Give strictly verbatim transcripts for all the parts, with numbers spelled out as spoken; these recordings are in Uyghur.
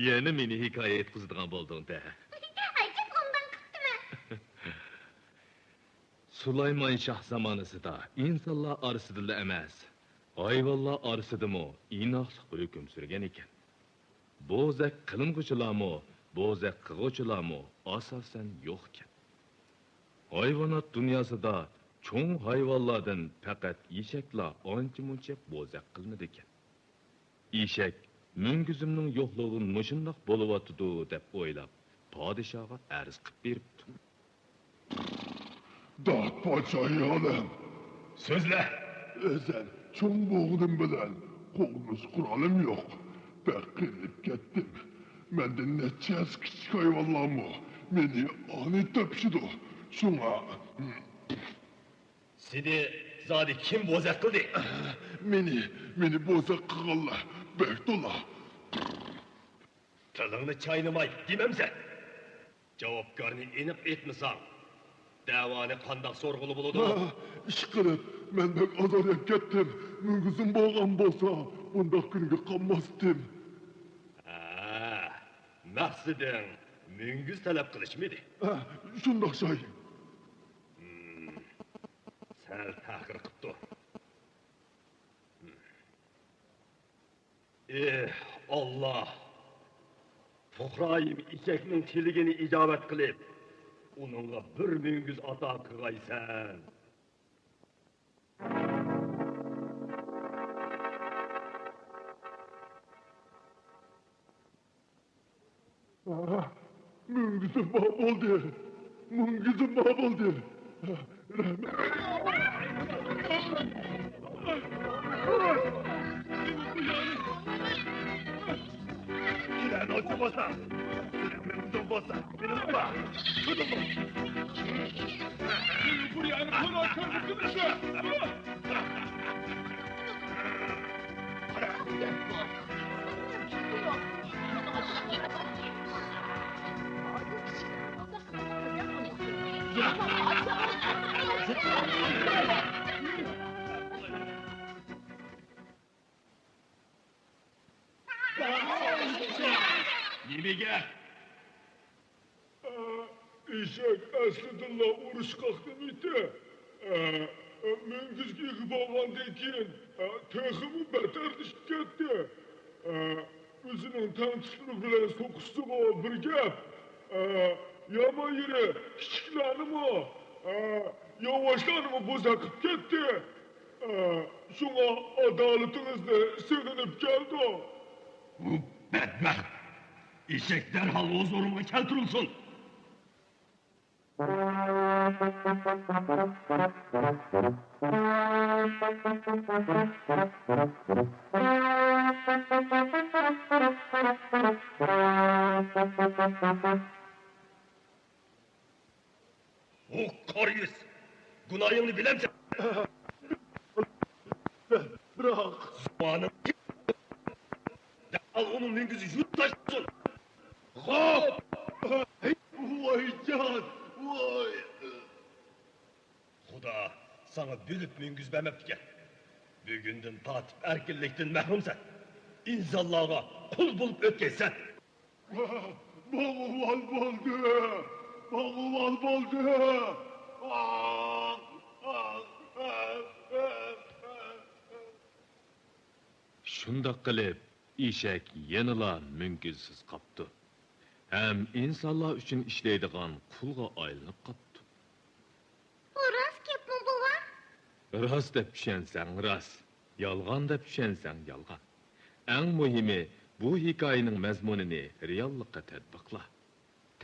يەنە مېنى ھېكايە ئېيتقۇزىدىغان بولدۇڭ-دە. ئەجەب ئوبدان قىپتىمەن. سۇلايمان شاھ زامانىسىدا ئىنسانلار ئارىسىدىلا ئەمەس، ھايۋانلار ئارىسىدىمۇ ئىناقلىق ھۆكۈم سۈرگەن ئىكەن. بوزەك قىلىنغۇچىلارمۇ، بوزەك قىلغۇچىلارمۇ ئاساسەن يوقكەن. ھايۋانات دۇنياسىدا چوڭ ھايۋانلاردىن پەقەت ئېشەكلا ئانچە-مۇنچە بوزەك قىلىنىدىكەن. ئېشەك مۈڭگۈزۈمنىڭ يوقلۇقى مۇشۇنداق بولۇۋاتىدۇ دەپ ئويلاپ، پادىشاھقا ئەرز قىلىپ بېرىپتۇ. داد پادىشاھ ئالەم! سۆزلە! ئەزەل چوڭ بولغىنىم بىلەن قوغدىنىش قورالىم يوق. بەك قىينىلىپ كەتتىم. مەندىن نەچچە ھەسسە كىچىك ھايۋانلارمۇ مېنى ئانىي تېپىشىدۇ. شۇڭا سېنى زادى كىم بوزەك قىلدى؟ مېنى، مېنى بوزەك قىلغانلار بەك تولا. تىلىڭنى چاينىماي دېمەمسەن. جاۋابكارنى ئېنىق ئېيتمىساڭ، دەۋانى قانداق سورىغىلى بولىدۇ؟ ھا، ئىشقىلىپ، مەن بەك ئازار يەپ كەتتىم. مۈڭگۈزۈم بولغان بولسا، بۇنداق كۈنگە قالماستىم. ھە، مەقسىتىڭ مۈڭگۈز تەلەپ قىلىشمىدى؟ ھە، شۇنداق شاي. ھىم، سەل تەخىر قىپتۇ. ئېھ، ئاللا! پۇقرايىم ئېشەكنىڭ تىلىگىنى ئىجابەت قىلىپ، ئۇنىڭغا بىر مۈڭگۈز ئاتا قىلغايسەن. مۈڭگۈزۈم بار بولدى. مۈڭگۈزۈم بار بولدى. رەھمەت. كېلەن ئوچۇ بولسا، مۈڭگۈزۈم بولسا، مېنىڭ بار. بۇ يەرنى قورا كۆرمىسىمىز. نېمە گەپ؟ ئېشەك ئەسلىدىنلا ئۇرۇشقاقنىمىتى؟ مۈڭگۈزگە ئىگە بولغاندىن كېيىن، تېخىمۇ بەتەرلىشىپ كەتتى. ئۆزىنىڭ تەڭتۇشلىرى بىلەن سوقۇشسىغۇ بىر گەپ. يامان يېرى كىچىكلەرنىمۇ، ياۋاشلارنىمۇ بوزەك قىلىپ كەتتى. شۇڭا ئادالىتىڭىزنى سېغىنىپ كەلدۇق. بۇ بەتبەخت ئېشەك دەرھال ھۇزۇرۇمغا كەلتۈرۈلسۇن! ئۇ قارا يۈز، گۇناھىڭنى بىلەمسەن؟ بىراق. زۇۋانىڭ دەرھال ئۇنىڭ مۈڭگۈزى يۇلۇپ تاشلىسۇن. خوپ! ۋايجان، ۋاي! خۇدا ساڭا بۆلۈپ مۈڭگۈز بەرمەپتىكەن. بۈگۈندىن تارتىپ ئەركىنلىكتىن مەھرۇمسەن. ئىنسانلارغا قۇل بولۇپ ئۆتكەنسەن. ماڭا ۋال بولدى! ماڭا ۋال بولدى! شۇنداق قىلىپ، ئېشەك يەنىلا مۈڭگۈزسىز قاپتۇ ھەم ئىنسانلار ئۈچۈن ئىشلەيدىغان قۇلغا ئايلىنىپ قاپتۇ. بۇ راست گەپمۇ، بوۋا؟ راست دەپ چۈشەنسەڭ راست، يالغان دەپ چۈشەنسەڭ يالغان. ئەڭ مۇھىمى، بۇ ھېكايىنىڭ مەزمۇنىنى رېئاللىققا تەتبىقلا.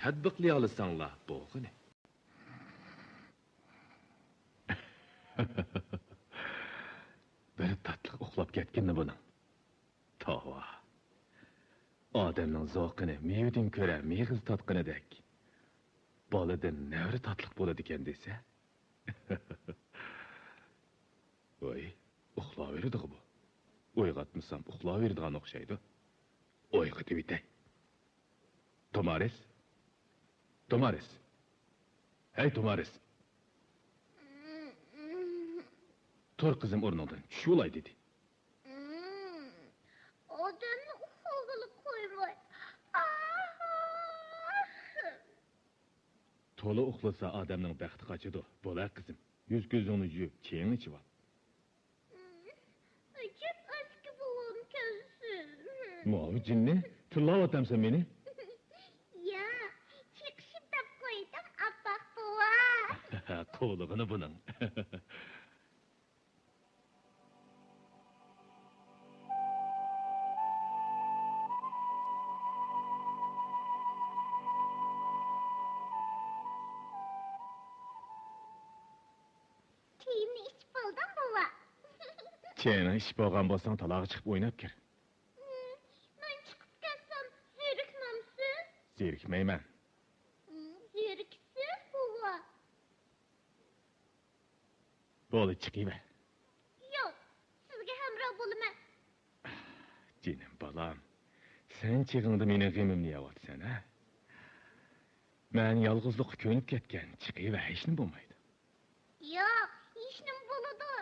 تەتبىقلىيالىساڭلا بولغىنى. بىر تاتلىق ئۇخلاپ كەتكىنى بۇنىڭ. توۋا. ئادەمنىڭ زوقىنى مېۋىدىن كۆرە مېغىز تاتقىنىدەك، بالىدىن نەۋرە تاتلىق بولىدىكەن دېسە. ۋاي، ئۇخلاۋېرىدىغۇ بۇ. ئويغاتمىسام ئۇخلاۋېرىدىغان ئوخشايدۇ. ئويغىتىۋېتەي. تومارىس؟ تومارىس! ھەي، تومارىس! تۇر، قىزىم، ئورنۇڭدىن چۈشۈۋالاي دېدى. ئادەمنى تولا ئۇخلىسا ئادەمنىڭ بەختى قاچىدۇ. بولا قىزىم، يۈز-كۆزۈڭنى يۇيۇپ، چېيىڭنى ئىچىۋال. ئەجەب ئەسكى بولغان ئىكەنسىز. ماۋۇ جىننى، تىللاۋاتامسەن مېنى؟ ياق، چېقىشىپ دەپ قويدۇم، ئاپپاق بوۋا. قوۋلىغىنى بۇنىڭ. چېيىمنى ئىچىپ بولدۇم، بوۋا. چېيىڭنى ئىچىپ بولغان بولساڭ، تالاغا چىقىپ ئويناپ كىر. مەن چىقىپ كەتسەم، زېرىكمەمسىز؟ زېرىكمەيمەن. زېرىكىسىز، بوۋا. بولدى، چىقىۋەر. ياق، سىزگە ھەمراھ بولىمەن. جېنىم بالام، سەن چېغىڭدا مېنىڭ غېمىمنى يەۋاتىسەن، ھە؟ مەن يالغۇزلۇققا كۆنۈپ كەتكەن، چىقىۋەر، ھېچنېمە بولمايدۇ. ياق، ھېچنېمە بولىدۇ.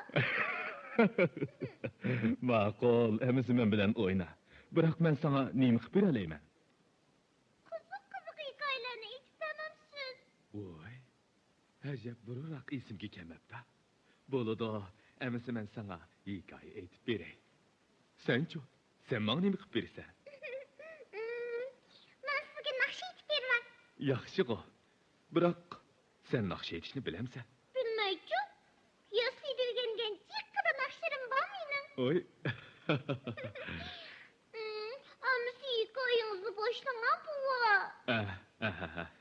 ماقۇل، ئەمىسە مەن بىلەن ئوينا. بىراق مەن ساڭا نېمە قىلىپ بېرەلەيمەن؟ قىزىق-قىزىق ھېكايىلەرنى ئېيتىپ بەرمەمسىز؟ ۋوي، ئەجەب بۇرۇنراق ئېسىمگە كەلمەپتۇ. بولىدۇ، ئەمىسە مەن ساڭا ھېكايە ئېيتىپ بېرەي. سەنچۇ؟ سەن ماڭا نېمە قىلىپ بېرىسەن؟ مەن سىزگە ناخشا ئېيتىپ بېرىمەن. ياخشىغۇ. بىراق، سەن ناخشا ئېيتىشنى بىلەمسەن؟ بىلمەيچۇ. ياسىنى ئۆگەنگەن جىققىدە ناخشىلىرىم بار مېنىڭ. ۋوي. ئەمىسە ھېكايىڭىزنى باشلاڭا، بوۋا. ئەھ، ئەھ، ئەھ، ئەھ.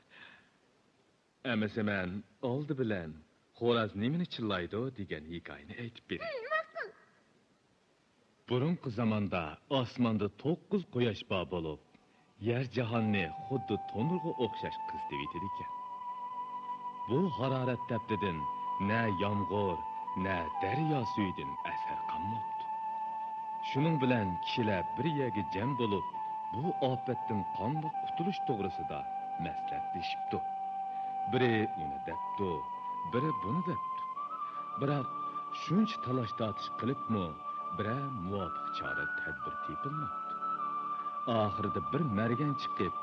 ئەمىسە مەن ئالدى بىلەن «خوراز نېمىنى چىللايدۇ؟» دېگەن ھېكايىنى ئېيتىپ بېرەي. ھىم، ماقۇل. بۇرۇنقى زاماندا ئاسماندا توققۇز قۇياش بار بولۇپ، يەر جاھاننى خۇددى تونۇرغا ئوخشاش قىزىتىۋېتىدىكەن. بۇ ھارارەت تەپتىدىن نە يامغۇر، نە دەريا سۈيىدىن ئەسەر قالماپتۇ. شۇنىڭ بىلەن كىشىلەر بىر يەرگە جەم بولۇپ، بۇ ئاپەتتىن قانداق قۇتۇلۇش توغرىسىدا مەسلىھەتلىشىپتۇ. بىرى ئۇنى دەپتۇ، بىرى بۇنى دەپتۇ. بىراق، شۇنچە تالاش-تارتىش قىلىپمۇ، بىرەر مۇۋاپىق چارە-تەدبىر تېپىلماپتۇ. ئاخىرىدا بىر مەرگەن چىقىپ،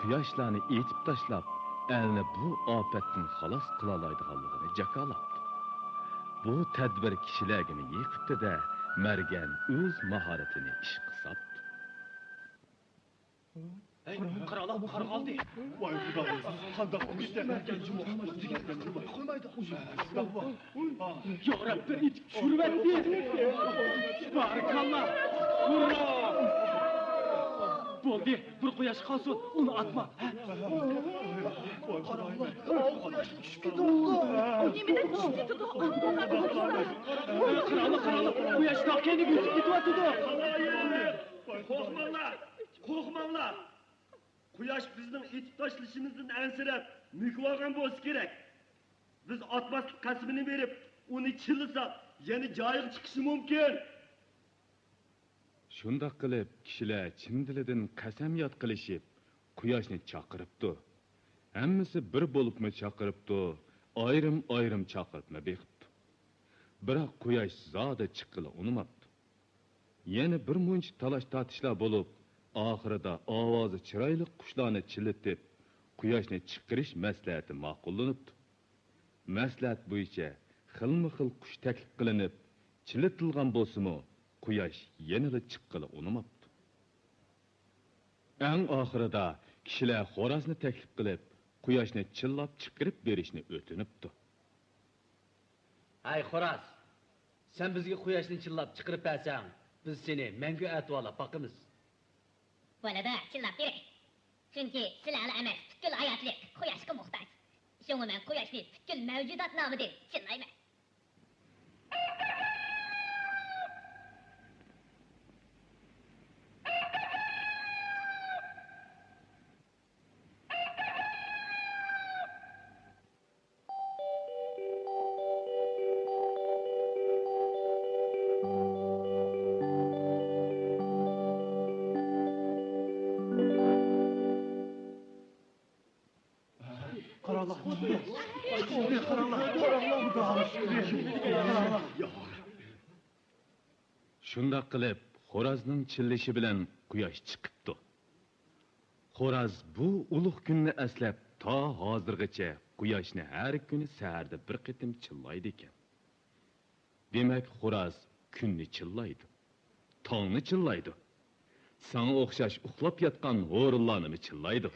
قۇياشلارنى ئېتىپ تاشلاپ، ئەلنى بۇ ئاپەتتىن خالاس قىلالايدىغانلىقىنى جاكارلاپتۇ. بۇ تەدبىر كىشىلەرگىمۇ يېقىپتۇ-دە، مەرگەن ئۆز ماھارىتىنى ئىشقا ساپتۇ. ھەي، قارالا، قارىغالدى. ۋاي خۇدا، قانداق قىلىشتى؟ قويمايدۇ. يا رەببى، ئېتىپ چۈشۈرۈۋەتتى. بارىكاللا. ھۇررا. بولدى، بىر قۇياش قالسۇن، ئۇنى ئاتما. ھە؟ قارالا، قۇياش چۈشۈپ كېتىۋاتىدۇ. نېمىدەپ چۈشۈپ كېتىدۇ؟ قارالا، قارالا، قۇياش تاق كەينىگە ئۆتۈپ كېتىۋاتىدۇ. قورقماڭلار، قورقماڭلار. قۇياش بىزنىڭ ئېتىپ تاشلىشىمىزدىن ئەنسىرەپ، مۆكۈۋالغان بولسا كېرەك. بىز ئاتماسلىق قەسىمىنى بېرىپ، ئۇنى چىللىساق، يەنە جايىغا چىقىشى مۇمكىن. شۇنداق قىلىپ، كىشىلەر چىن دىلىدىن قەسەمياد قىلىشىپ، قۇياشنى چاقىرىپتۇ. ھەممىسى بىر بولۇپمۇ چاقىرىپتۇ، ئايرىم-ئايرىم چاقىرىپمۇ بېقىپتۇ. بىراق قۇياش زادى چىققىلى ئۇنىماپتۇ. يەنە بىر مۇنچە تالاش-تارتىشلار بولۇپ، ئاخىرىدا ئاۋازى چىرايلىق قۇشلارنى چىللىتىپ، قۇياشنى چىقىرىش مەسلىھەتى ماقۇللىنىپتۇ. مەسلىھەت بويىچە خىلمۇ خىل قۇش تەكلىپ قىلىنىپ، چىللىتىلغان بولسىمۇ، قۇياش يەنىلا چىققىلى ئۇنىماپتۇ. ئەڭ ئاخىرىدا كىشىلەر خورازنى تەكلىپ قىلىپ، قۇياشنى چىللاپ چىقىرىپ بېرىشنى ئۆتۈنۈپتۇ. ھەي خوراز، سەن بىزگە قۇياشنى چىللاپ چىقىرىپ بەرسەڭ، بىز سېنى مەڭگۈ ئەتىۋارلاپ باقىمىز. بولىدۇ، چىللاپ بېرەي. چۈنكى سىلەرلا ئەمەس، پۈتكۈل ھاياتلىق قۇياشقا موھتاج. شۇڭا مەن قۇياشنى پۈتكۈل مەۋجۇدات نامىدىن چىللايمەن. شۇنداق قىلىپ، خورازنىڭ چىللىشى بىلەن قۇياش چىقىپتۇ. خوراز بۇ ئۇلۇغ كۈننى ئەسلەپ، تا ھازىرغىچە قۇياشنى ھەر كۈنى سەھەردە بىر قېتىم چىللايدىكەن. دېمەك، خوراز كۈننى چىللايدۇ، تاڭنى چىللايدۇ. ساڭا ئوخشاش ئۇخلاپ ياتقان ھورۇنلارنىمۇ چىللايدۇ.